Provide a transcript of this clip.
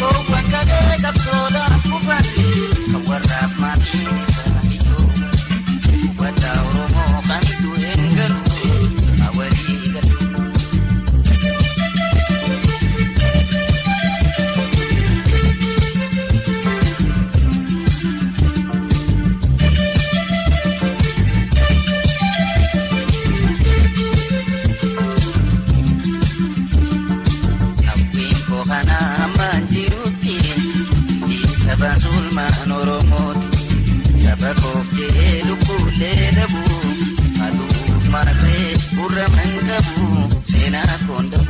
Gootoowwan kalee qabsoodhaaf kufan kan warraaf maatiin isaa ijoo. Hubadhaa Oromoo kan du'een garuu hawalii galu. Hawwiin koo kana hammaan jirutti saba sulmaan Oromooti. Saba koof jedhee lubbuullee dhabu aduuf maarree gurra man qabu seenaa koon dhabu.